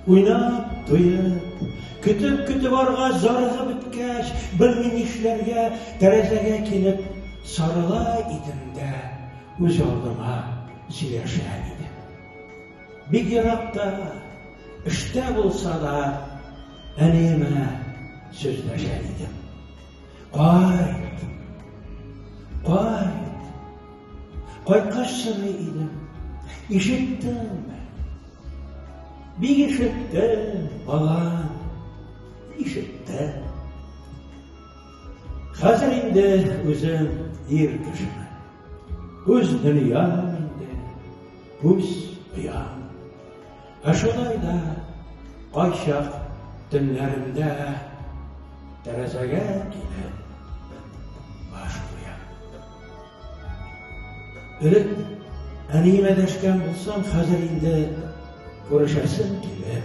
Уйнап туеп, көтеп-көтеп аргач, зарыгып беткәч, белми нишләргә, тәрәзәгә килеп сарыла идем дә, үз алдыма сөйләшә идем. Бик еракта, эштә булса да, әниемә сүз дәшә идем. Кайт! Кайт! Кайткач сорый идем. Ишеттеңме? Бик ишеттем, балам. Ишеттем. Хәзер инде үзем ир кешемен. Үз дөньям инде, үз оям. Ә шулай да кайчак төннәремдә тәрәзәгә килеп баш куям. Элек әниемә дәшкән булсам, хәзер инде күрешәсем килә.